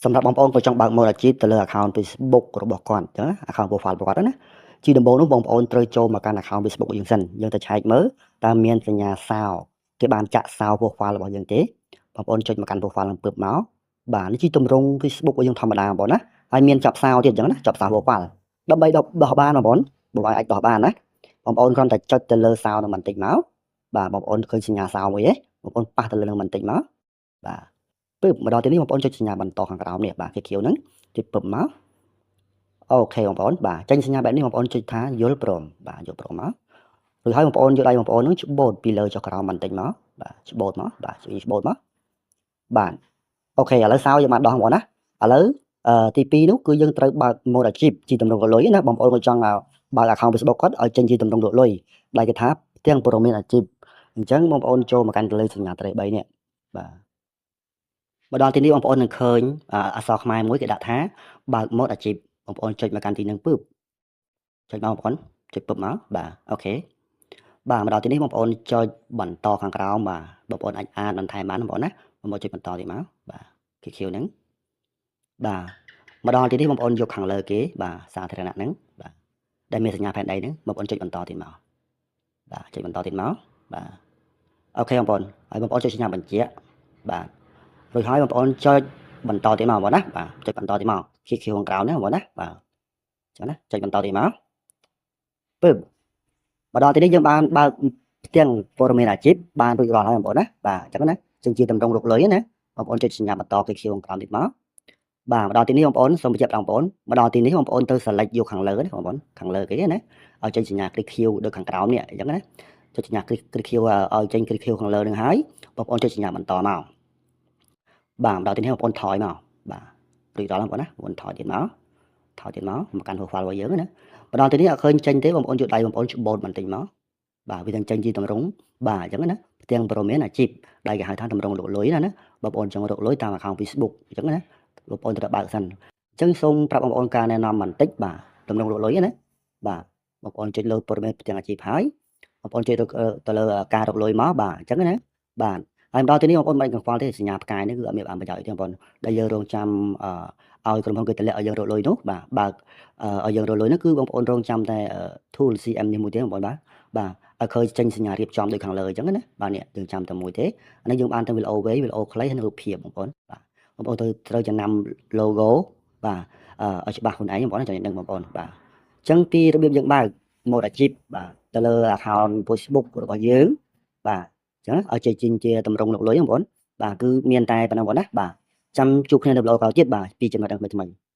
សម្រាប់បងប្អូនក៏ចង់បើកម៉ូដអាជីពទៅលើ account Facebook របស់គាត់អញ្ចឹងណា account profile របស់គាត់ណាជាដំបូងនោះបងប្អូនត្រូវចូលមកកាន់ account Facebook យើងសិនយើងទៅឆែកមើលតើមានសញ្ញាសោគេបានចាក់សោ profile របស់យើងទេបងប្អូនចុចមកកាន់ profile នឹងពឹបមកបាទនេះជាទម្រង់ Facebook របស់យើងធម្មតាបងប្អូនណាហើយមានចាប់សោទៀតអញ្ចឹងណាចាប់សោ profile ដើម្បីដោះបានបងប្អូនបងប្អូនអាចដោះបានណាបងប្អូនគ្រាន់តែចុចទៅលើសោនឹងបន្តិចមកបាទបងប្អូនឃើញសញ្ញាសោមួយទេបងប្អូនប៉ះទៅលើនឹងបន្តិចមកបាទពឹបមកដល់ទីនេះបងប្អូនចុចសញ្ញាបន្តខាងក្រោមនេះបាទគេខៀវហ្នឹងចុចពឹបមក OK បងប្អូនបាទចេញសញ្ញាបែបនេះបងប្អូនចុចថាយល់ព្រមបាទយល់ព្រមមករួចហើយបងប្អូនយកដៃបងប្អូននឹងច្បូតពីលើចុះក្រោមបន្តិចមកបាទច្បូតមកបាទជួយច្បូតមកបាទ OK ឥឡូវសោយើងបានដោះបងប្អូនណាឥឡូវទី2នោះគឺយើងត្រូវបើក mode អាជីពជាទម្រង់លុយណាបងប្អូនក៏ចង់បើក account Facebook គាត់ឲ្យចេញជាទម្រង់លុយដែលគេថាផ្ទាំងព័ត៌មានអាជីពអញ្ចឹងបងប្អូនចូលមកកាន់ទៅលើសញ្ញាត្រី3នេះបាទមកដល់ទីនេះបងប្អូននឹងឃើញអក្សរខ្មែរមួយគេដាក់ថាបើក mode អាជីពបងប្អូនចុចមកកាន់ទីនឹងពឹបចុចមកបងប្អូនចុចពឹបមកបាទ OK បាទមកដល់ទីនេះបងប្អូនចុចបន្តខាងក្រោមបាទបងប្អូនអាចអានបន្ថែមបានបងប្អូនណាបងប្អូនចុចបន្តទៀតមកបាទគេខៀវហ្នឹងបាទមកដល់ទីនេះបងប្អូនយកខាងលើគេបាទសាធារណៈហ្នឹងបាទដែលមានសញ្ញាផែនដីហ្នឹងបងប្អូនចុចបន្តទៀតមកបាទចុចបន្តទៀតមកបាទ OK បងប្អូនហើយបងប្អូនចុចសញ្ញាបញ្ជាក់បាទរួចហើយបងប្អូនចុចបន្តទៀតមកបងប្អូនណាបាទចុចបន្តទៀតមកខៀវខាងក្រោមណាបងប្អូនណាបាទចឹងណាចុចបន្តទៀតមកពឹបមកដល់ទីនេះយើងបានបើកផ្ទាំងព័ត៌មានអាជីពបានរួចរាល់ហើយបងប្អូនណាបាទអញ្ចឹងណាចឹងជាតម្រងរកលុយណាបងប្អូនចុចសញ្ញាបន្តគេខៀវខាងក្រោមទៀតមកបាទមកដល់ទីនេះបងប្អូនសូមបញ្ជាក់បងប្អូនមកដល់ទីនេះបងប្អូនទៅ select យកខាងលើណាបងប្អូនខាងលើគេណាឲ្យចេញសញ្ញាគ្លីកខៀវដូចខាងក្រោមនេះអញ្ចឹងណាចុចសញ្ញាគ្លីកគ្លីកខៀវឲ្យចេញគ្លីកខៀវខាងលើនឹងហើយបងប្អូនចុចសញ្ញាបន្តមកបាទមកដល់ទីនេះបងប្អូនថយមកបាទរួចរាល់បងប្អូនណាបងប្អូនថយទៀតមកថយទៀតមកមកកាន់ profile របស់យើងណាមកដល់ទីនេះអត់ឃើញចេញទេបងប្អូនយកដៃបងប្អូនច្បូតបន្តិចមកបាទវានឹងចេញជាតម្រងបាទអញ្ចឹងណាផ្ទាំងព័ត៌មានអាជីពដែលគេហៅថាតម្រងលក់លុយណាណាបងប្អូនចង់រកលុយតាម account Facebook អញ្ចឹងណាបងប្អូនត្រូវបើកសិនអញ្ចឹងសូមប្រាប់បងប្អូនការណែនាំបន្តិចបាទតម្រងលក់លុយណាបាទបងប្អូនចុចលើព័ត៌មានផ្ទាំងអាជីពហើយបងប្អូនចុចទៅលើការរកលុយមកបាទអញ្ចឹងណាបាទហើយមកដល់ទីនេះបងប្អូនមិនកង្វល់ទេសញ្ញាផ្កាយនេះគឺអត់មានបានប្រយោជន៍ទេបងប្អូនដែលយើងរងចាំឲ្យក្រុមហ៊ុនគេតម្លាក់ឲ្យយើងរកលុយនោះបាទបើកឲ្យយើងរកលុយនោះគឺបងប្អូនរងចាំតែ tool CM នេះមួយទេបងប្អូនបាទបាទឲ្យឃើញចេញសញ្ញារៀបចំដូចខាងលើអញ្ចឹងណាបាទនេះយើងចាំតែមួយទេអានេះយើងបានទាំងវីដេអូវែងវីដេអូខ្លីហើយនិងរូបភាពបងប្អូនបាទបងប្អូនទៅត្រូវចំណាំ logo បាទឲ្យច្បាស់ខ្លួនឯងបងប្អូនចំណេះដឹងបងប្អូនបាទអញ្ចឹងពីរបៀបយើងបើក mode អាជីពបាទទៅលើ account Facebook របស់យើងបាទអញ្ចឹងឲ្យចេញជាតម្រងលុកលុយបងប្អូនបាទគឺមានតែប៉ុណ្ណឹងបងប្អូនណាបាទចាំជួបគ្នានៅវីដេអូក្រោយទៀតបាទពីចំណុចថ្មីៗ។